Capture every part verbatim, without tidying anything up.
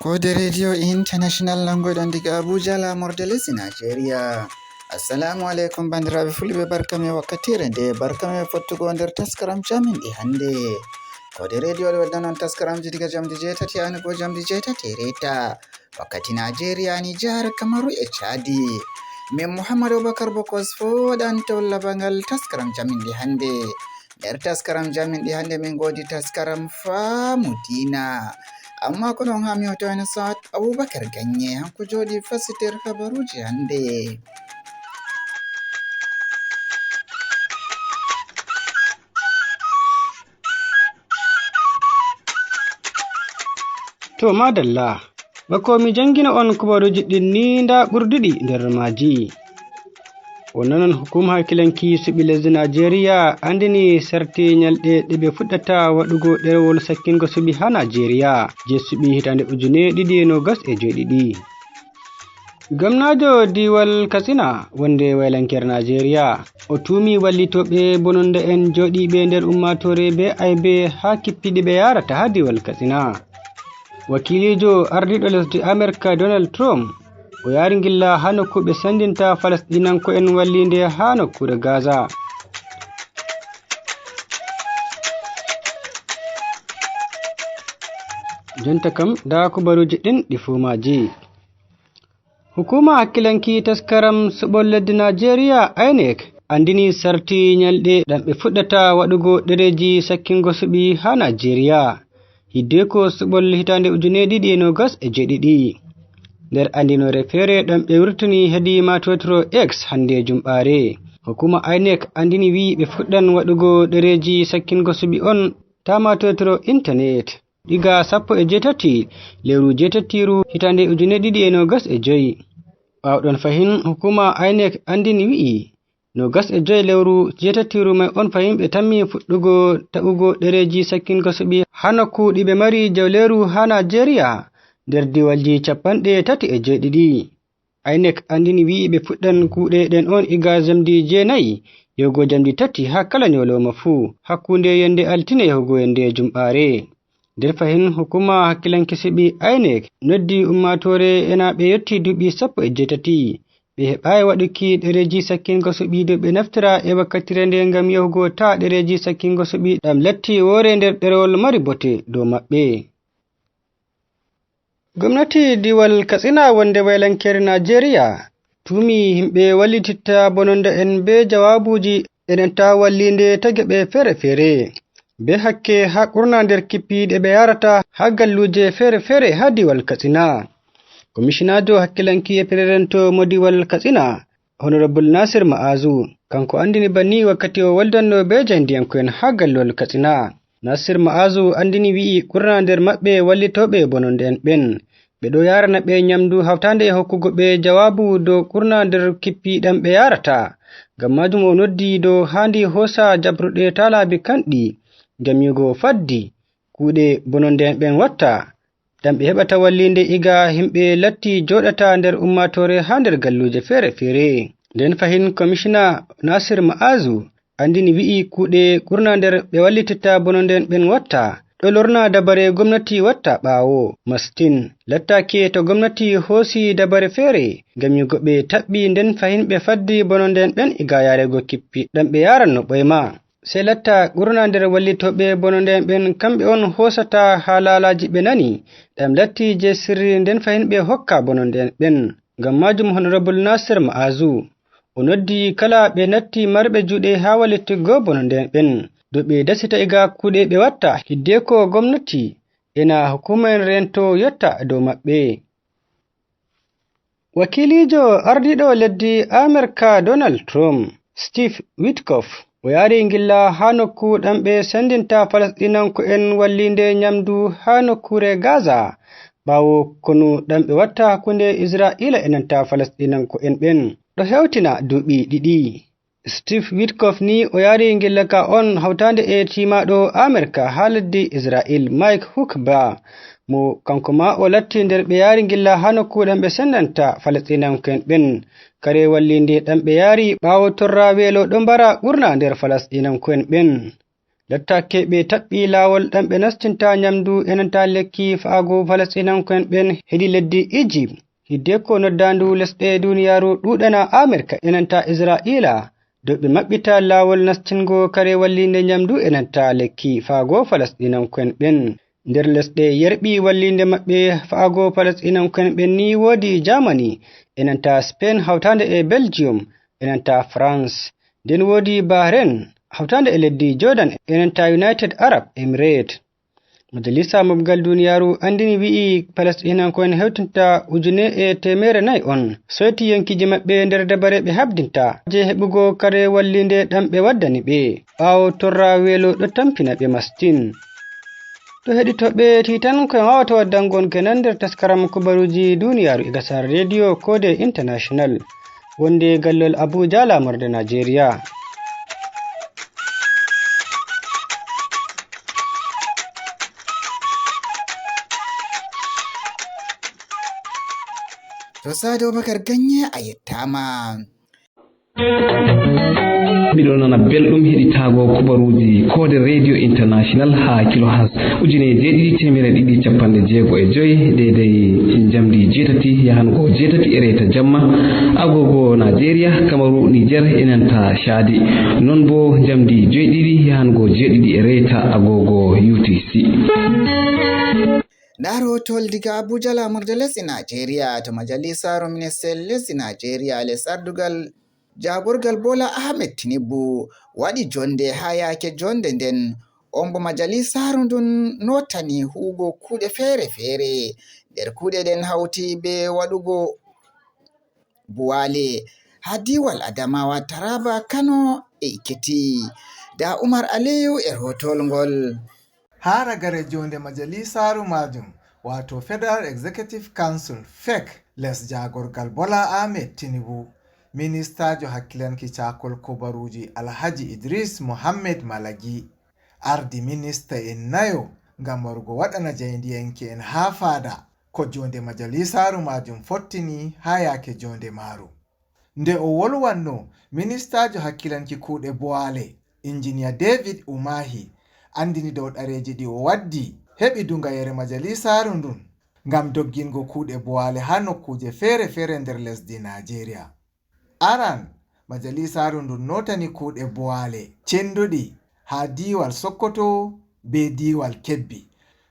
Koode Radio International, nanngoyɗon diga Abuja, laamorde lesdi Najeriya. Assalamu aleykum, banndiraaɓe fulɓe, barka men wakkatiire nde, barka men fottugo nder taskaram jamin ɗi hannde. Koode Radio ɗo waddanon taskaramji diga jamdi jeetati yanugo jamdi jeetati e reeta. Wakkati Najeriya, Nijar, Kamaru e Chadi. Min Muhammad Abubakar Bokos fo waɗan tawalla bangal taskaram jamin ɗi hannde. Nder taskaram jamin ɗi hannde min ngoodi taskaram faamu diina. Amma ko ɗon haa mi hewta en Saad Abubakar Ganye, hanko jooɗi fassitir habaruuji hannde. To, madalla. Bako mi janngina on kubaruuji ɗin ni, nda ɓurduɗi nder maaji. O nanan hukuma hakkilanki suɓi lesdi Najeriya anndini sarti nyalɗe ɗe ɓe fuɗɗata waɗugo ɗerewol sakkingo suɓi haa Najeriya, je suɓi hitaande ujune ɗiɗi e nogas e joweɗiɗi. Gomnaajo diiwal Katsina wonde waylankere Najeriya, o tuumi wallitooɓe bononda en jooɗiiɓe nder ummaatoore be aybe haa kippiiɗe ɓe yaarata haa diiwal Katsina. Wakiiliijo ardiiɗo lesdi Amerika Donald Trump, o yaari ngilla haa nokku ɓe sendinta Falasɗinanko'en walliinde haa nokkuure Gaza. Jonta kam, nda kubaruuji ɗin ɗi fuu maaji. Hukuma hakkilanki taskaram suɓol leddi Najeriya, INEC, anndini sarti nyalɗe ɗam ɓe fuɗɗata waɗugo ɗereeji sakkingo suɓi haa Najeriya, hiddeko suɓol hitaande ujune ɗiɗi e nogas e joweɗiɗi. Nder anndinoore feere ɗam ɓe wurtini hedi matotoro X hannde Jumɓaare, hukuma INEC anndini wi'i ɓe fuɗɗan waɗugo ɗereeji sakkingo suɓi on ta matotoro intanet diga sappo e jeetati lewru jeetatiiru hitaande ujune ɗiɗi e nogas e joyi. Ɓaawo ɗon fahin, hukuma INEC anndini wi'i, nogas e joyi lewru jeetatiiru may on fahin ɓe tammi fuɗɗugo taɓugo ɗereeji sakkingo suɓi haa nokku ɗi ɓe mari jawleeru haa Najeriya nder diiwalji cappanɗe tati e joweɗiɗi. INEC anndini wi'i ɓe fuɗɗan kuuɗe ɗen on iga jamdi jeenayi yahugo jamdi tati haa kala nyolooma fuu, hakkunde yende altine yahugo yende jumɓaare. Nder fahin, hukuma hakkilanki suɓi INEC noddi ummaatoore ena ɓe yotti duuɓi sappo e jeetati. Ɓe heɓaay waɗuki ɗereeji sakkingo suɓi dow ɓe naftira e wakkatire nde ngam yahugo ta ɗereeji sakkingo suɓi ɗam latti woore nder ɗerewol mari bote dow maɓɓe. Gomnati diiwal Katsina wonde waylankere Najeriya tuumi himɓe wallititta bononda en be jawaabuuji enanta walliinde ta geɓe feere-feere, be hakke haa ɓurna nder kippi ɗe ɓe yaarata haa galluuje feere-feere haa diiwal Katsina. Komishinaajo hakkilanki e pererento mo diiwal Katsina, Honorable Nasir Ma'azu, kanko anndini banni wakkati o waldanno be jayndiyanko'en haa galluwal Katsina. Nasir Ma'azu anndini wi'i ɓurna nder maɓɓe wallitooɓe bononde'en ɓen. Ɓe ɗo yaarana ɓe nyamndu hawtaande e hokkugo ɓe jawaabu dow ɓurna nder kippi ɗam ɓe yaarata. Ngam maajum o noddi dow haandi hoosa jaɓruɗe ta laabi kanɗi, ngam yi'ugo faddi kuuɗe bononde'en ɓen watta, ɗam ɓe heɓata walliinde iga himɓe latti jooɗata nder ummaatoore haa nder galluuje feere-feere. Nden fahin, Komishina Nasir Ma'azu anndini wi'i kuuɗe ɓurna nder ɓe wallititta bononde'en ɓen watta, ɗo lorna dabare gomnati watta ɓaawo mastin. Lattaake to gomnati hoosi dabare feere ngam yi'ugo ɓe taɓɓi, nden fahin ɓe faddi bononde'en ɓen iga yaarego kippi ɗam ɓe yaaranno ɓoyma. Sey latta ɓurna nder wallitooɓe bononde'en ɓen, kamɓe on hoosata haa laalaaji ɓe nani, ɗam latti je sirri, nden fahin ɓe hokka bononde'en ɓen. Ngam maajum Honorable Nasir Ma'azu, o noddi kala ɓe natti marɓe juuɗe haa wallituggo bononde'en ɓen, dow ɓe dasita iga kuuɗe ɓe watta, hiddeko gomnati ena hukuma'en rento yotta dow maɓɓe. Wakiiliijo ardiiɗo leddi Amerka Donald Trump, Steve Witkoff, o yaari ngilla haa nokku ɗam ɓe sendinta Falasɗinanko'en walliinde nyamdu haa nokkuure Gaza, ɓaawo konu ɗam ɓe watta hakkunde Isra'iila e nanta Falasɗinanko'en ɓen. Ɗo hewtina duuɓi ɗiɗi. Steve Witkoff ni o yaari ngillaka on hawtaande e tiimaaɗo Amerka haa leddi Israel, Mike Huckabee, mo kanko ma o latti nder ɓe yaari ngilla haa nokku ɗam ɓe sendanta Falasɗinanko'en ɓen kare walliinde ɗam ɓe yaari ɓaawo torra weelo ɗo mbara ɓurna nder Falasɗinanko'en ɓen. Lattaake ɓe taɓɓi laawol ɗam ɓe nastinta ñamdu e nanta lekki fa'ago Falasɗinanko'en ɓen hedi leddi Egypt. Hiddeko noddaandu lesɗe duniyaaru ɗuuɗana Amerka e nanta Isra'iila dow ɓe maɓɓita laawol nastingo kare walliinde ñamdu e nanta lekki fa'ago Falasɗinanko'en ɓen. Nder lesɗe yerɓi walliinde maɓɓe fa'ago Falasɗinanko'en ɓen ni woodi Germany e nanta Spain hawtaande e Belgium e nanta France. Nden woodi Bahrain hawtaande e leddi Jordan e nanta United Arab Emirates. Majalisa Mobgal Duniyaaru anndini wi'i Palestinanko'en hewtinta ujune e teemere nayi on soyti yonkiiji maɓɓe nder dabare ɓe habdinta je heɓugo kare walliinde ɗam ɓe waddani ɓe, ɓaawo torra weelo ɗo tampina ɓe mastin. To heɗitooɓe tiitan ko en waawata waddango on kenan nder taskaram kubaruuji duniyaaru e gasar rediyo Kode International wonde gallol Abuja lamorde Najeriya. To Sado Bakar Ganye a yettaama. Miɗo nana belɗum heɗitaago kubaruuji Koode Radio International haa kilohas ujine jeeɗiɗi teemere ɗiɗi cappanɗe jeego e joy, deydey njamdi jeetati yahango jeetati e reeta jamma, agogo Najeriya, Kamaru, Niger e nanta Caadi. Non bo njamdi joyɗiɗi yahango jeeɗiɗi e reeta agogo U T C. Ndaa rahootowol diga Abuja, laamorde lesdi Najeriya, to majalisaaru ministe'en lesdi Najeriya, les ardugal jaagorgal Bola Ahmed Tinubu waɗi jonde haa yaake jonde nden. On bo majalisaaru ndun notani huwugo kuuɗe feere-feere. Nder kuuɗe ɗen hawti be waɗugo buwale haa diiwal Adamawa, Taraba, Kano e Ekiti. Ndaa Umar Aliyu e rahootowol ngol. Haa ragare joonde majalisaaru maajum, waato Federal Executive Council, fek, les jaagorgal Bola Ahmed Tinubu, ministaajo hakkilanki caakol kubaruuji Alhaji Idris Mohammed Malagi ardi minista'en nayo ngam warugo waɗana jaayndiyanke'en haa faada ko joonde majalisaaru maajum fottini haa yaake joonde maaru. Nde o wolwanno, ministaajo hakkilanki kuuɗe buwale, Injiniya David Umahi, anndini dow ɗareeji ɗi o waddi heɓi duŋayere majalisaaru ndun ngam doggingo kuuɗe buwale haa nokkuuje feere-feere nder lesdi Najeriya. Aran, majalisaaru ndun notani kuuɗe buwale cenduɗi haa diiwal Sokoto bee diiwal Kebbi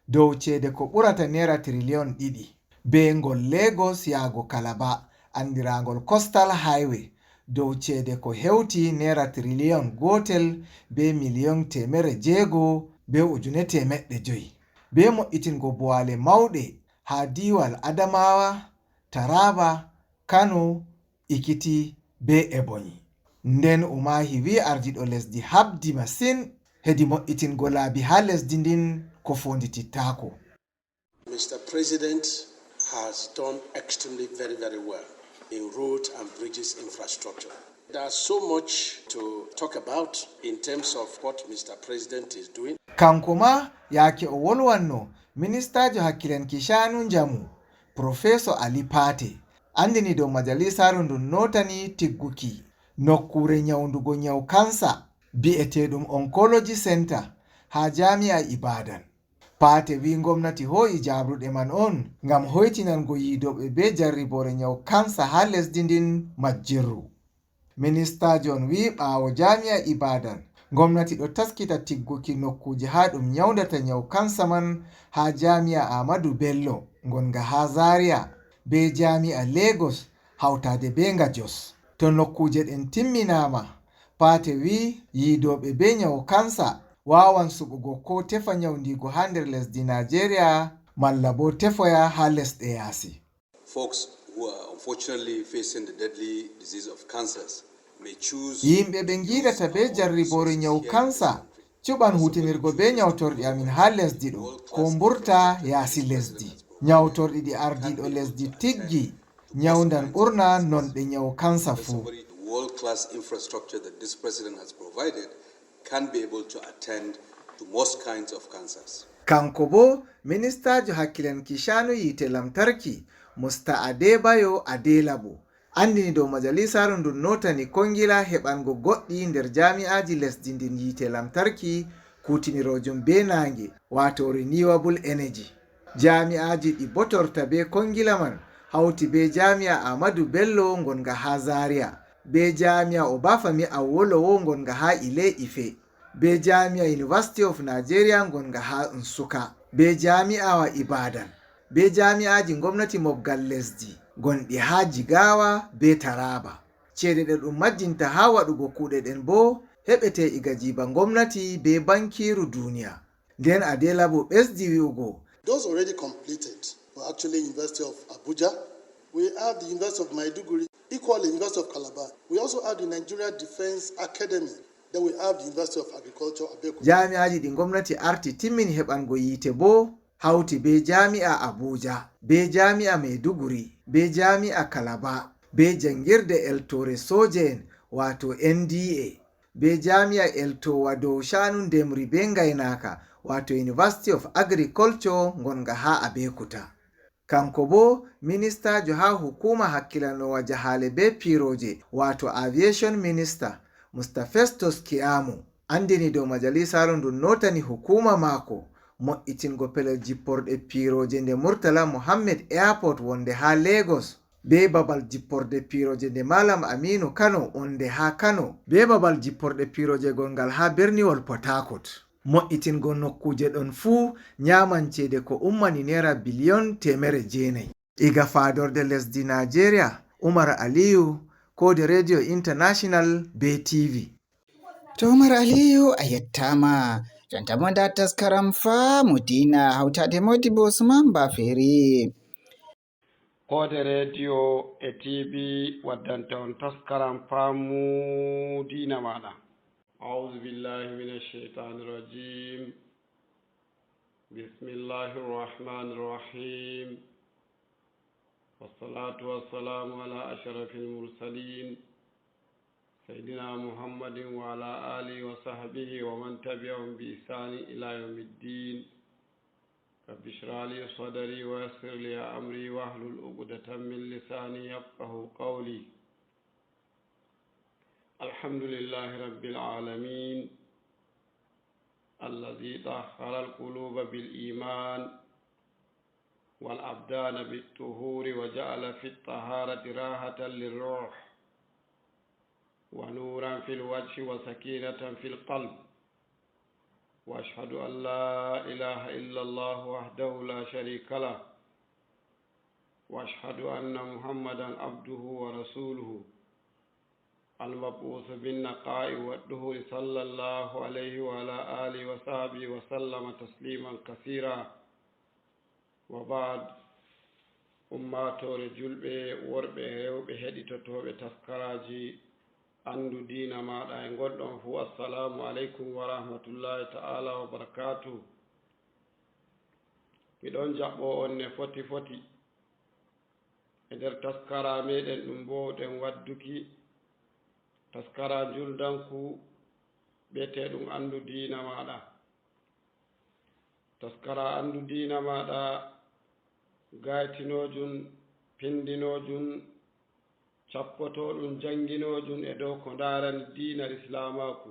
dow ceede ko ɓurata neera tiriliyon ɗiɗi, bee ngol Lagos yaago Kalaba, anndiraangol Coastal Highway, dow ceede ko hewti neera tiriliyon gootel bee miliyon teemere jeego bee ujune teemeɗɗe jowi, bee mo'itingo buwale mawɗe haa diiwal Adamawa, Taraba, Kano, Ekiti bee Ebonyi. Nden Umahi wi'i ardiiɗo lesdi habdi masin hedi mo'itingo laabi haa lesdi ndin ko foonditittaako. Mister President has done extremely very, very well in road and bridges infrastructure. There's so much to talk about in terms of what Mister President is doing. Kanko ma, yaake o wolwanno, ministaajo hakkilanki sha'anu njamu, Professor Ali Pate, anndini dow majalisaaru ndun notani tigguki nokkuure nyawndugo nyaw kansa bi'eteeɗum Oncology Center haa Jaami'a Ibadan. Pate wi'i ngomnati hoo'i jaabruɗe man on ngam hoytinango yiidooɓe bee jarriboore nyaw kansa haa lesdi ndin majjirru. Ministaajo on wi'i ɓaawo Jaami'a Ibadan, ngomnati ɗo taskita tigguki nokkuuje haa ɗum nyawndata nyaw kansa man haa Jaami'a Ahmadu Bello ngonga haa Zaria bee Jaami'a Lagos hawtaade bee nga Jos. To nokkuuje ɗen timminaama, Pate wi'i yiidooɓe bee nyaw kansa waawan suɓugo koo tefa nyawndiigu haa nder lesdi Naajeeriya malla boo tefoya haa lesɗe yaasi. Folks who are unfortunately facing the deadly disease of cancers may choose. Yimɓe ɓe ngiidata bee jarriboore nyaw kansa cuɓan huutinirgo bee nyawtorɗi amin haa lesdi ɗo koo mburta yaasi lesdi. Nyawtorɗi ɗi ardiiɗo lesdi tiggi nyawndan ɓurna nonɗe nyaw kansa fuu. The world-class infrastructure that this president has provided can be able to attend to most kinds of cancers. Kanko boo, ministaajo hakkilanki sha'anu yiite lamtarki, Musta Adebayo Adelabo, anndini dow majalisaaru ndun notani kongila heɓango goɗɗi nder jaami'aaji lesdi ndin yiite lamtarki kuutiniroojum bee naange, waato renewable energy. Jaami'aaji ɗi botorta bee konngila man hawti bee Jaami'a Ahmadu Bello ngonga haa Zaria, bee Jaami'a Obafemi Awolowo ngonga haa Ile Ife, bee Jaami'a University of Nigeria ngonga haa Nsukka, bee Jaami'awa Ibadan, bee jaami'aaji ngomnati mobgal lesdi gonɗi haa Jigawa bee Taraba. Ceede ɗe ɗum majjinta haa waɗugo kuuɗe ɗen boo heɓete iga jiiba ngomnati bee Bankiiru Duniya. Nden Adelabu ɓesdi wi'ugo, Those already completed were actually University of Abuja. We have the University of Maiduguri, equally University of Calabar. We also have the Nigeria Defense Academy. Then we have the University of Agriculture, Abeokuta. Jaami'aaji ɗi ngomnati arti timmini heɓango yiite boo hawti bee Jaami'a Abuja, bee Jaami'a Maiduguri, bee Jaami'a Calabar, bee janngirde eltoore sooje'en, waato N D A, bee Jaami'a eltoowa dow sha'anu ndemri bee ngaynaaka, waato University of Agriculture ngonga haa Abeokuta. Kanko boo, ministaajo haa hukuuma hakkilanoowa jahaale bee piirooje, waato Aviation Minister, Mister Festus Keyamo, anndini dow majaliisaaru ndun nootani hukuuma maako mo'itingo pelel jipporɗe piirooje nde Murtala Mohammed Airport wonde haa Lagos, bee babal jipporɗe piirooje nde Malam Aminu Kano wonde haa Kano, bee babal jipporɗe piirooje gongal haa berniwol Port Harcourt. Mo'itingo nokkuuje ɗon fuu nyaaman ceede ko ummani neera biliyon teemere jeenayi. Iga faadorde lesdi Naajeeriya, Umar Aliyu, Koode Radio International bee T V. To Umar Aliyu, a yettaama. Jonta mo ndaa taskaram Faamu Diina, hawtaade Modibo Usman Baferi. Koode Radio e T V waddanta on taskaram Faamu Diina maaɗa. أعوذ بالله من الشيطان الرجيم. بسم الله الرحمن الرحيم. والصلاة والسلام على أشرف المرسلين سيدنا محمد وعلى آله وصحبه ومن تبعهم بإحسان إلى يوم الدين. رب اشرح لي صدري ويسر لي أمري واحلل عقدة من لساني يفقهوا قولي. الحمد لله رب العالمين الذي طهر القلوب بالإيمان والأبدان بالطهور وجعل في الطهارة راحة للروح ونورا في الوجه وسكينة في القلب. وأشهد أن لا إله إلا الله وحده لا شريك له، وأشهد أن محمدا عبده ورسوله المبعوث بالنقاء والطهور صلى الله عليه وعلى آله وصحبه وسلم تسليما كثيرا. Wa baad, ummaatoore juulɓe worɓe e rewɓe heɗitotooɓe taskaraaji Anndu Diina Maaɗa e ngonɗon fuu, Assalaamu aleykum wa rahmatullaahi ta'aalaa wa barakaatuh. Mi ɗon jaɓɓoo on ne foti foti e nder taskara meeɗen ɗum mboowɗen wadduki, taskara njulndanku bi'eteeɗum Anndu Diina Maaɗa. Taskara Anndu Diina Maaɗa, gaytinoojum, pinndinoojum, cappotooɗum, jannginoojum e dow ko ndaarani diina Lislaamaaku.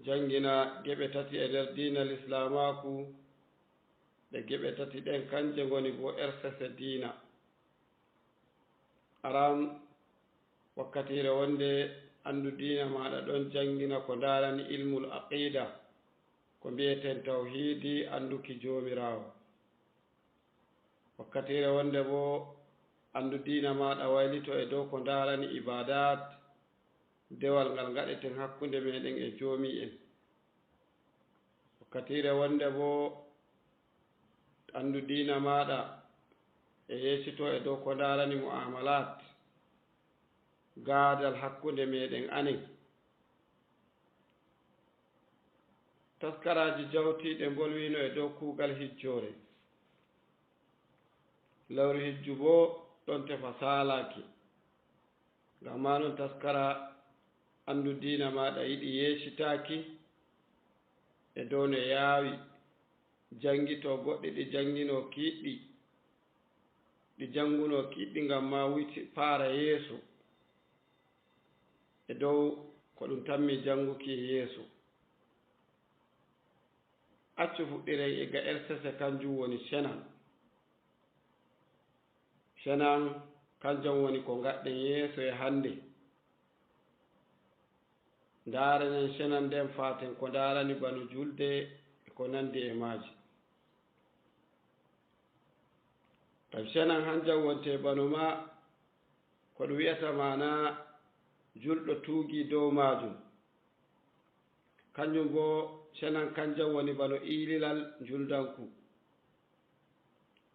Janngina geɓe tati e nder diina Lislaamaaku, ɗe geɓe tati ɗen kanje ngoni bo ersese diina. Aran, wakkatiire wonde Anndu Diina Maaɗa ɗon janngina ko ndaarani ilmul aqiida, ko mbi'eten tawhiidi, annduki Joomiraawo. Wakkatiire wonde bo Anndu Diina Maaɗa waylito e dow ko ndaarani ibaadaat, dewal ngal ngaɗeten hakkunde meeɗen e Joomii'en. Wakkatiire wonde bo Anndu Diina Maaɗa e yeesito e dow ko ndaarani mu'amalaat, gaadal hakkunde meeɗen anen. Taskaraaji jawtiiɗe mbolwiino e dow kuugal hijjoore. Lawru hijju boo ɗon tefa saalaaki. Ngam maa non, taskara Anndu Diina Maaɗa yiɗi yeesitaaki e dow no yaawi, janngito goɗɗi ɗi jannginoo kiiɗɗi, ɗi janngunoo kiiɗɗi, ngam maa witi paara yeeso e dow Ko ɗum tammi jannguki e yeeso. Accu fuɗɗiren e ga ersese, kanjum woni Shenan. Shenan, kanjum woni ko ngaɗɗen yeeso e hannde. Ndaarenen Shenan nden faaten ko ndaarani bano julde e ko nanndi e maaji. Ngam Shenan hanjum wonte bano ma ko ɗum wi'ata maana julɗo tuugii dow maajum. Kanjum boo Shenan kanjum woni bano iililal njuldanku.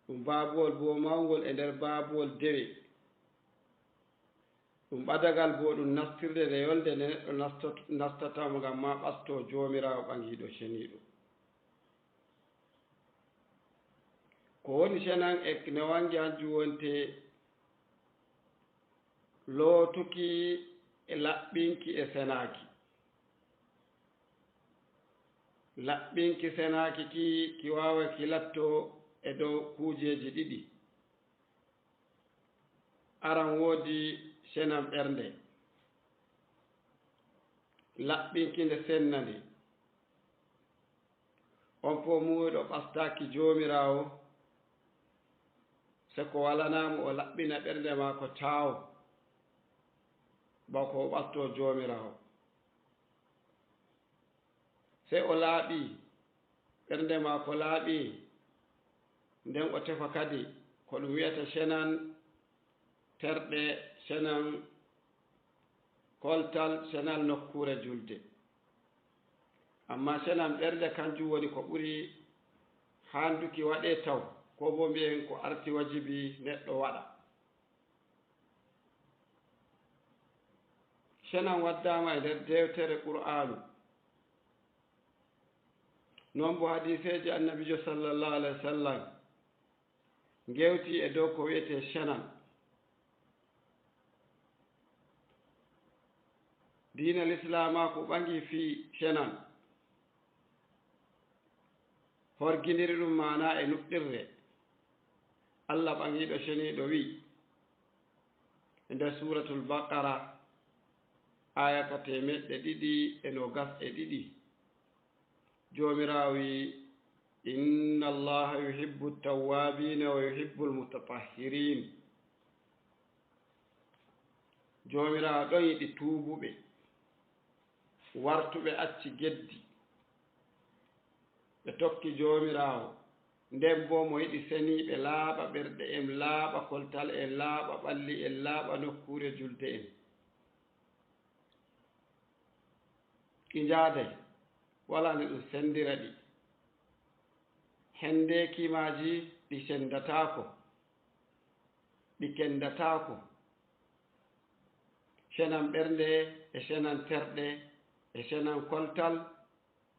Ɗum baabuwol boo mawngol e nder baabuwol dewe. Ɗum ɓadagal boo ɗum nastirde nde yolnde nde neɗɗo nastot-, nastata ngam ma ɓasto Joomiraawo ɓaŋiiɗo ceniiɗo. Ko woni Shenan e ne waŋgi hanjum wonte lootuki e laɓɓinki e senaaki. Laɓɓinki senaaki ki, ki waaway ki latto e dow kuujeeji ɗiɗi. Aran woodi Shenan ɓernde. Laɓɓinki nde senna nde. On fof muuyiɗo ɓastaaki Joomiraawo, se ko walanaa mo o laɓɓina ɓernde maako taawo, bako o ɓasto Joomiraawo. Se o laaɓi, ɓernde maako laaɓi, nden o tefa kadi ko ɗum wi'ata Shenan terɗe, Shenan koltal, Shenan nokkuure julde. Ammaa Shenan ɓernde kanjum woni ko ɓuri haanduki waɗe taw, ko boo mbi'en ko arti wajibi neɗɗo waɗa. Shenan waddaama e nder dewtere Qur'aanu. Non boo hadiiseeji Annabiijo sallallahu alaihi wasallam ngewti e dow ko wi'etee Shenan. Diina Lislaamaaku ɓaŋgi fii Shenan. Horgindiri ɗum maana e nuɗɗirre. Allah ɓaŋiiɗo ceniiɗo wi'i e nder Suuratul Baqara, aaya ka teemeɗɗe ɗiɗi e noogas e ɗiɗi, Joomiraawo wi'i, "Inna Allaha yuhibbu tawwaabiina wa yuhibbul mutatahhiriin." Joomiraawo ɗon yiɗi tuubuɓe, wartuɓe acci geddi, ɓe tokki Joomiraawo. Nden boo mo yiɗi seniiɓe, laaɓa ɓerɗe en, laaɓa koltal en, laaɓa ɓalli en, laaɓa nokkuure julde en. Ɗi njaaday, walaa nde ɗum senndira ɗi. Henndeeki maaji ɗi senndataako, ɗi kenndataako. Cenan ɓernde e cenan terɗe e cenan koltal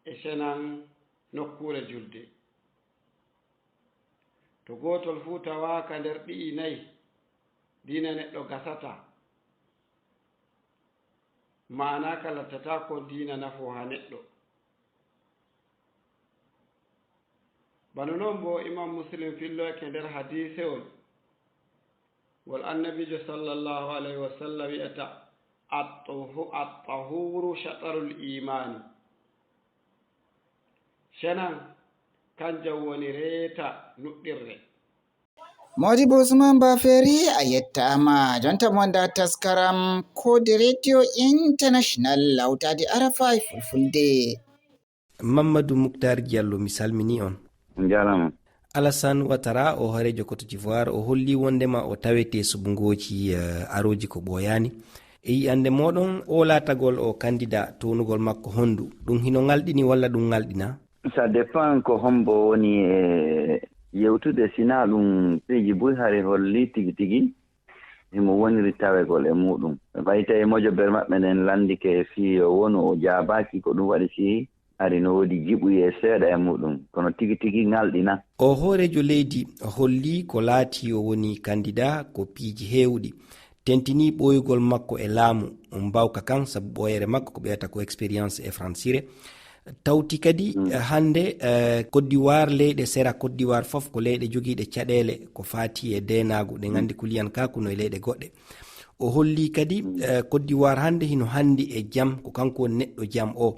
e cenan nokkuure julde. To gootol fuu tawaaka nder ɗi'i nayi, diina neɗɗo gasataa. Maana ka lattataako diina nafo haa neɗɗo. Bano non boo, Imam Muslim filloyake nder hadiisewol ngol Annabiijo sallallahu alayhi wa sallam wi'ata, "At-tuhu-, at-tahuru shatarul imaani." Cenan, kanjum woni reeta nuɗɗirre. Modibo Usman Baferi, a yettaama. Jonta mo nda taskaram Kode Radio International, lawtaade Arafa e Fulfulde. Mamadou Mouctar Diallo, mi salmini on. On jaaraama. Alassane Ouattara, o hooreejo Côte d'Ivoire, o holli wondema o tawete subngooji, eh, arooji ko ɓooyaani. E yi'ande mooɗon, o laatagol o kandida, townugol makko hondu? Ɗum hino ŋalɗini walla ɗum ŋalɗina? Ça dépend ko hombo woni e yewtude, sina ɗum piiji buy hari holli tigi tigi himo woniri tawegol e muɗum. Ɓay tawi mojobere maɓɓe nden landike fii yo wonu o jaabaaki, ko ɗum waɗi si hari no woodi jiɓuye seeɗa e muɗum, kono tigi tigi ŋalɗina. O hooreejo leydi holli ko laati o woni kandida ko piiji heewɗi. Tentini ɓooyugol makko e laamu, mbawka kan, sabu ɓooyere makko ko ɓe wiyata ko expérience e fransire. Tawti kadi, mm, eh, hannde, eh, Côte d'Ivoire, leyɗe sera Côte d'Ivoire fof ko leyɗe jogiiɗe caɗeele ko faati e deenaagu, ɗe, mm, nganndi kuliyan ka kuno e leyɗe goɗɗe. O holli kadi, eh, Côte d'Ivoire hannde hino hanndi e jam, ko kanko woni neɗɗo jam o.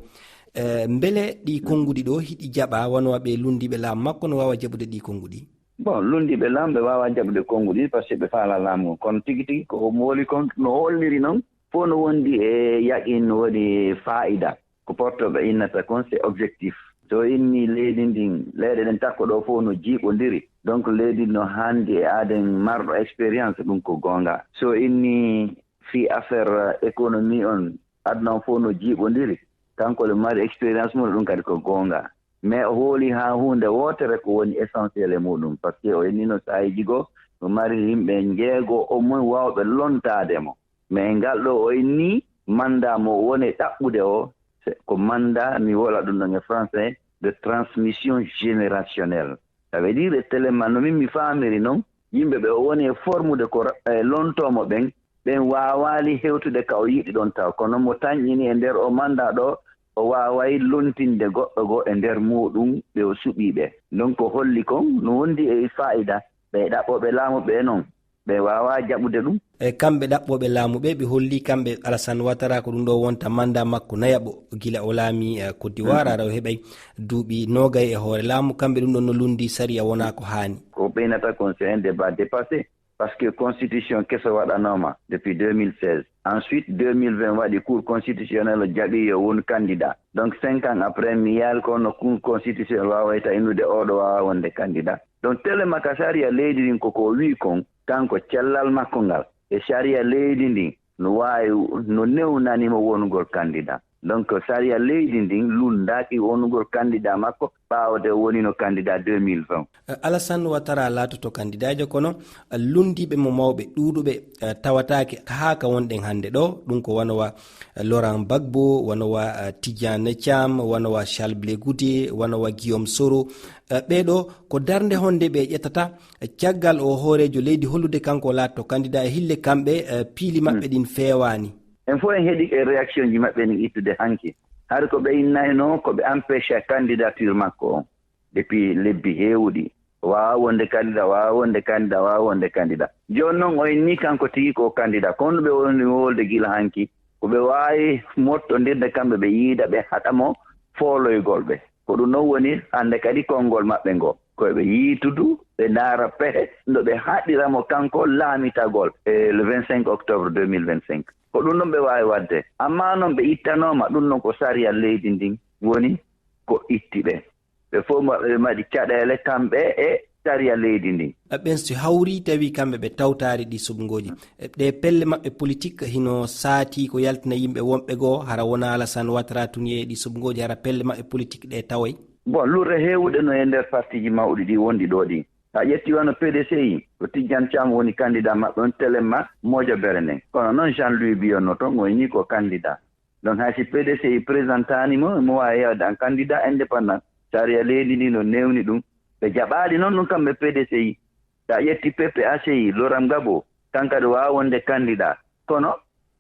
Eh, mbele ɗi konnguɗi ɗo hiɗi jaɓa, wano ɓe lunndiiɓe laamu makko no waawa jaɓude ɗi konnguɗi? Bon, lunndiiɓe laamu ɓe waawa jaɓude konnguɗi, par ce que ɓe faala laamu ngun. Kono tigi tigi ko mo woli kon no holliri non, fof no wondi e yaqin, no woni faayida. Ko porto ɓe innata kon, c'est objectif. So inni leydi ndin, leyɗe ɗen takko ɗo fof no jiiɓondiri. Donc leydi no hanndi e aaden marɗo expérience, ɗum ko goonga. So inni fii affaire économie on, aduna on fof no jiiɓondiri. Kanko le mari expérience mum, ɗum kadi ko goonga. Mais o hooli haa huunde wootere ko woni essentiel e muɗum, par ce que o inni no saayiiji goo no mari yimɓe njeego au moins waawɓe lontaade mo. Mais ngal ɗo o inni mandat mo woni ɗaɓɓude o, c'est ko mandat, mi wola ɗum ɗon e français, de transmission générationnelle. Ça veut dire, tellement no min mi faamiri non, yimɓe ɓe o woni e formude ko ra-, e lontoomo ɓen, ɓen waawaali hewtude ka o yiɗi ɗon taw. Kono mo tanƴini e nder o mandat ɗo, o waaway lontinde goɗɗo goo e nder muɗum ɓe o suɓii ɓe. Donc ko holli kon no wondi e faayida, ɓe ɗaɓɓooɓe laamu ɓe non, ɓe waawaa jaɓude ɗum. E kamɓe ɗaɓɓooɓe laamu ɓe, ɓe holli kamɓe Alassane Ouattara ko ɗum ɗo wonta mandat makko nayaɓo gila o laami, eh, Côte d'Ivoire, ara o heɓay duuɓi noogay e hoore laamu, kamɓe ɗum ɗon no lunndi sariya wonaa ko haani. Ko ɓeynata kon, c'est un débat dépassé, par ce que constitution keso waɗanooma depuis deux mille seize. Ensuite, deux mille vingt waɗi, Cour constitutionnelle o jaɓi yo won candidat. Donc cinq ans après, mi yaal ko no Cour constitutionnelle waawayta innude oɗo waawa wonde candidat. Donc tellement ka sariya leydi ndin ko ko o wi'i kon, kanko cellal makko ngal e sariya leydi ndin no waawi, no newnani mo wonugol candidat. Donc sariya leydi ndin lunndaaki wonugol candidat makko ɓaawo de o wonino candidat deux mille vingt. Eh, Alassane Ouattara laatoto kandidaajo, kono, eh, lunndiiɓe mo mawɓe ɗuuɗuɓe, eh, tawataake haa ka wonɗen hannde ɗo. Ɗum ko wano wa, eh, Laurent Gbagbo, wano wa, eh, Tidiane Thiam, wano wa Charles Blé Goudé, wano wa Guillaume Soro. Eh, ɓee ɗo ko darnde honde ɓe ƴettata, eh, caggal o hooreejo leydi hollude kanko o laatoto candidat e hille kamɓe, eh, piili maɓɓe ɗin feewaani? En fof en heɗike réaction ji maɓɓe ɗin ittude hanki. Hari ko ɓe innayno ko ɓe empêche candidature makko on depuis lebbi heewuɗi. Waawa wonde candidat, waawa wonde candidat, waawa wonde candidat. Jooni noon o inni kanko tigi ko candidat. Kono ɓe woni wolde gila hanki, ko ɓe waawi mottondirde kamɓe ɓe yiida ɓe haɗa mo fooloygol ɓe. Ko ɗum noon woni hannde kadi konngol maɓɓe ngo. Ko ɓe yiitudu, ɓe ndaara pehe no ɓe haɗira mo kanko laamitagol e le vingt-cinq octobre deux mille vingt-cinq. Ko ɗum noon ɓe waawi waɗde. Ammaa noon ɓe ittanooma ɗum noon ko sariya leydi ndin woni ko itti ɓe. Ɓe fof maɓɓe ɓe mbaɗi caɗeele kamɓe e sariya leydi ndin. Ɓen si hawri tawi kamɓe ɓe tawtaari ɗi suɓngooji. E ɗe pelle maɓɓe politik hino saati ko yaltina yimɓe wonɓe goo, hara wona Alassane Ouattara tun yeeyi ɗi suɓngooji, hara pelle maɓɓe politik ɗe tawoy? Bon, lurre heewuɗe no e nder partiji mawɗi ɗi wonɗi ɗo ɗi. Sa ƴetti wano P D C I, ko Tidiane Thiam woni candidat maɓɓe on, telemma mojobere nden. Kono noon Jean-Louis Biyonno toon, o inni ko candidat. Donc hay si P D C I présentanimo, mo waawi yewde en candidat indépendant. Sariya leydi ndi no newni ɗum. Ɓe jaɓaali noon ɗum kamɓe P D C I. Sa ƴetti P P A C I, Laurent Gbagbo, kanko kadi waawa wonde candidat. Kono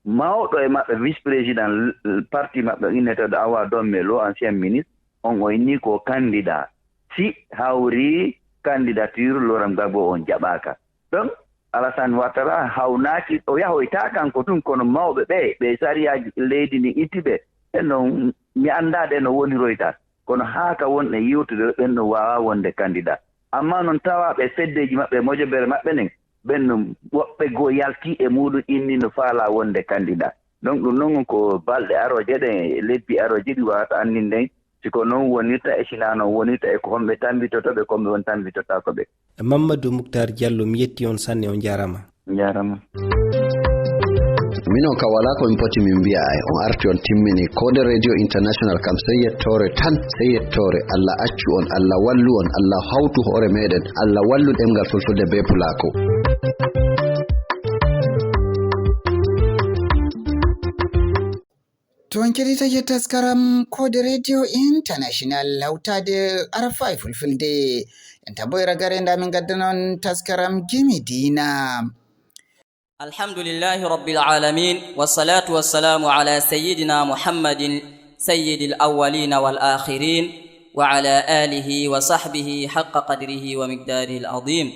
mawɗo e maɓɓe, vice-président, l-, l-, parti maɓɓe inneteeɗo Awa Domme Lo, ancien ministre, on o inni ko candidat. Si hawri candidature Laurent Gbagbo on jaɓaaka. Donc Alassane Ouattara hawnaaki, o yahoyta kanko tun, kono mawɓe ɓe, ɓe sariyaaji leydi ndin itti ɓe, ɓen non mi anndaa ɗe no woniroyta. Kono haa ka wonɗen yewtude, ɓen no waawa wonde candidat. Ammaa non tawaaɓe feddeeji maɓɓe, mojobere maɓɓe nden, ɓen no woɓɓe goo yalti e muuɗum, inni no faalaa wonde candidat. Donc ɗum non ko balɗe arooje ɗen, e lebbi arooje ɗi waawata anninden si ko non wonirta e si naa non wonirta, e ko homɓe tambitoto ɓe, ko homɓe won tambitotaako ɓe. Mamadou Mouctar Diallo, mi yetti on sanne, on jaarama. Jarama. Minon ka wala ko min poti min mbiya, ay on arti on timmini. Kode Radio International kam sey yettore tan, sey yettore. Allah accu on, Allah wallu on, Allah hawtu hoore meɗen, Allah wallu ɗemngal fulfulde be pulako. To en keɗitake taskaram Kode Radio International, hawtaade Arafa e Fulfulde. En tabbo e ragare nda min gaddanon taskaram Gimi Diina. الحمد لله رب العالمين، والصلاة والسلام على سيدنا محمد سيد الأولين والآخرين، وعلى آله وصحبه حق قدره ومقداره العظيم.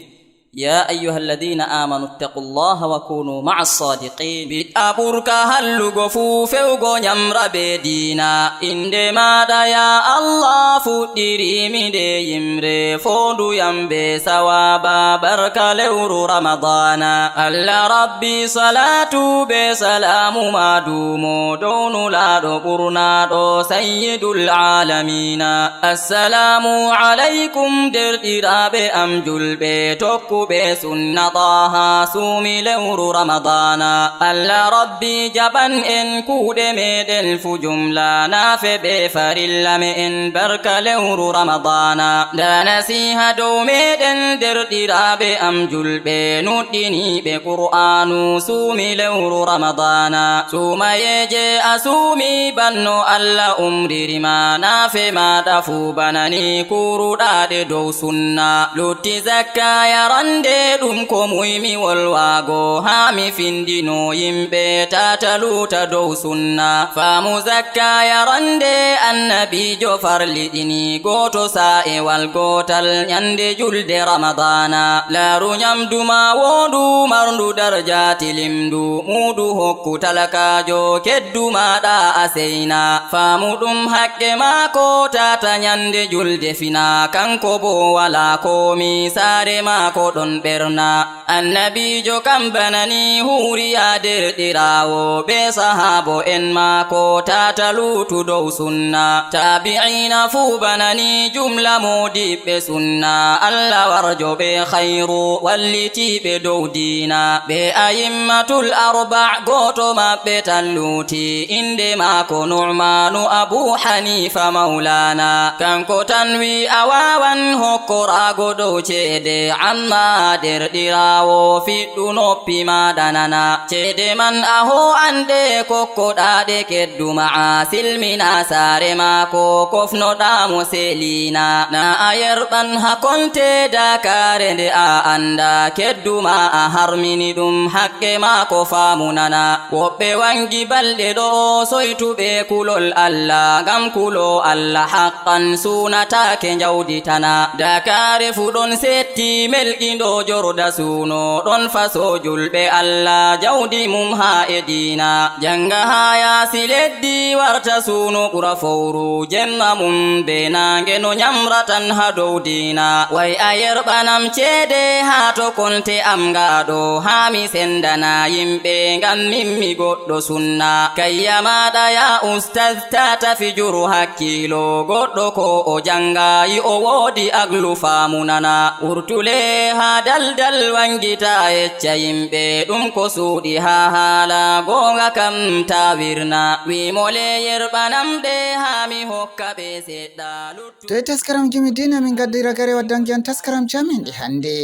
يا أيها الذين آمنوا اتقوا الله وكونوا مع الصادقين. Bid'a ɓurka hallugo fuu fewgo nyamra bee diina. Innde maaɗa, ya Allah, fuɗɗiriimi nde yimre, foondu yam bee sawaaba barka lewru Ramadaana. Allah Rabbi, salaatu bee salaamu ma duumo dow Nulaaɗo ɓurnaaɗo, Sayyidul Aalamiina. Assalaamu alaykum, derɗiraaɓe am julɓe, tokkuɓe sunna Taaha, suumi lewru Ramadaana. Allah Rabbi jaɓan en kuuɗe meeɗen fuu jumla, naafe bee farilla me'en barka lewru Ramadaana. Ndaa nasiiha dow meeɗen, derɗiraaɓe am julɓe, nuɗɗiniiɓe Qur'aanu, suumi lewru Ramadaana. Suumayeeje a suumi, banno Allah umriri ma, naafe maaɗa fuu bana ni, kuuruɗa ɗe dow sunna. Lutti zakka yarande, ɗum ko muuymi wolwaago, haa mi findino yimɓe, taa ta luuta dow sunna. Faamu zakka yarande, Annabiijo farliɗini, gooto saa'ewal gootal nyande julde Ramadaana. Laaru nyamdu ma woondu, marndu darja tilimndu, muudu hokku talakaajo, keddu maaɗa a seyna. Faamu ɗum haqqe maako, taa ta nyande julde fina, kanko boo walaa koomi, saare maako ɗon ɓerna. Annabiijo kam bana ni huuri, ya derɗiraawo, bee sahaabo'en maako, taa ta luutu dow sunna. Taabi'iina fuu bana ni, jumla moodiɓɓe sunna, Allah warjo ɓe khayru, wallitiiɓe dow diina. Ɓe a'immatul arba', gooto maɓɓe tan luuti, innde maako Nu'maanu Abu Haniifa Mawlaana. Kanko tan wi a waawan hokkoraago dow ceede, ammaa derɗiraawo, fiɗɗu noppi maaɗa nana. Ceede man a hoo'an ɗe, kokkoɗa ɗe keddu ma'a, silmina saare maako, kofnoɗa mo seliina. Na a yerɓan haa konte dakaare nde a annda, keddu ma a harmini ɗum, haqqe maako faamu nana. Woɓɓe waŋgi balɗe ɗo, soytuɓe kulol Allah, ngam kulo Allah haqqan, suunataake njawdi tana. Dakaare fuu ɗon setti, melɗindo jorda suuno, ɗon faso julɓe Allah, jawdi mum haa e diina. Jaŋga haa yaasi leddi, warta suuno ɓura fowru, jemma mum bee naange no nyamra tan haa dow diina. Way a yerɓanam ceede haa to konte am ngaaɗo, haa mi sendana yimɓe, ngam min mi goɗɗo sunna. Kayya maaɗa ya ustaz, taa ta fijuru hakkiilo, goɗɗo ko o jaŋgaayi o woodi aglu faamu nana. Wurtule haa daldal waŋgita yecca yimɓe, ɗum ko suuɗi haa haala, gooŋga kam taa wirna. Wi mo le yerɓanam ɗe haa mi hokka ɓe seɗɗa. Luttu- To e taskaramji mi diina min ngaddi ragare waddanki on taskaramji amin ɗi hannde.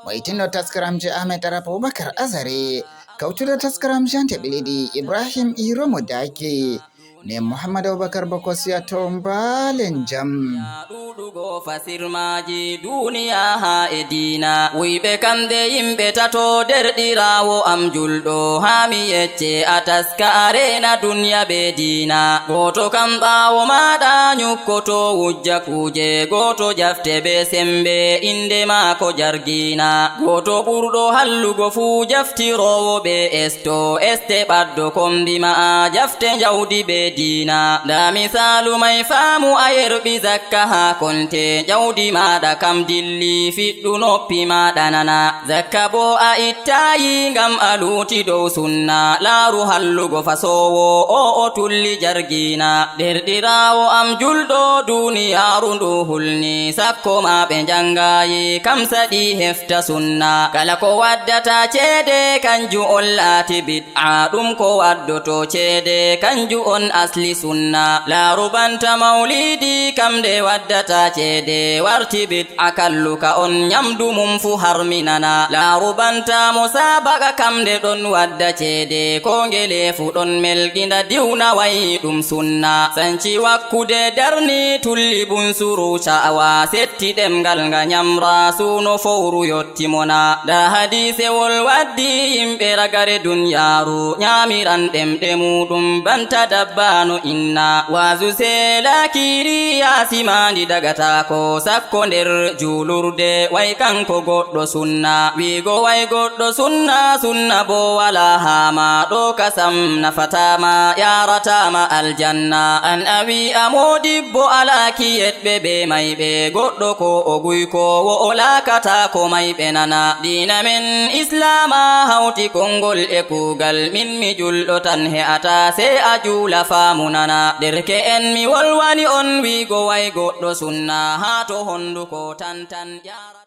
Mo itinno taskaramji Ahmed Arab Abubakar Azare. Kawtuɗo taskaramji hannde ɓiɗi ɗi Ibrahim Iro mo Daki. Ne Muhammad Abubakar Bokosiya to mbaalen jam. Ɗuuɗugo fasirmaaji duniya haa e diina. Wuyɓe kamɓe yimɓe tato, derɗiraawo am julɗo, haa mi yecce a taska a reena duniya bee diina. Gooto kam ɓaawo maaɗa nyukkoto wujja kuuje, gooto jafte bee sembe, innde maako jargiina. Gooto ɓurɗo hallugo fuu jaftiroowo bee esto, este ɓaddo kombi ma'a, jafte njawdi bee diina. Ndaa misaalu may, faamu a yerɓi zakka haa konte, njawdi maaɗa kam dilli, fiɗɗu noppi maaɗa nana. Zakka boo a ittaayi ngam a luuti dow sunna, laaru hallugo fasoowo, o o tulli jargiina. Derɗiraawo am julɗo, duniyaaru ndu hulni, sakko ma ɓe njaŋgaayi, kam saɗi hefta sunna. Kala ko waddata ceede, kanjum on laati bid'a, ɗum ko waddoto ceede, kanjum on asli sunna. Laaru banta mawliidi, kam nde waddata ceede, warti bid'a kalluka on, nyamdu mum fuu harminana. Laaru banta musaabaqa, kam nde ɗon wadda ceede, ko ngele fuu ɗon melɗina, diwna wayi ɗum sunna. Sanci wakkude darni, tulli bunsuru ca'awa, setti Ti ɗemngal nga ñamra suuno fowru yotti mo na. Nda hadiisewol waddi yimɓe ragare dunyaaru ñaamiran ɗemɗe muuɗum banta dabbaano inna. Waazu seelaakiri yaasimaandi dagataako sakko nder juulurde way kanko goɗɗo sunna. Wiigo way goɗɗo sunna, sunna bo walaa haa ma ɗo kasam nafataa ma yaarataa ma aljanna. An a wi'a moodibbo alaa kiyetɓe be mayɓe goɗɗo ko o guykoowo o laakataako mayɓe nana. Diina men Islaama hawti konngol e kuugal min mi julɗo tan he'ataa sey a juula faamu nana. Derke'en mi wolwani on wiigo way goɗɗo sunna haa to honnduko tan tan ƴaara.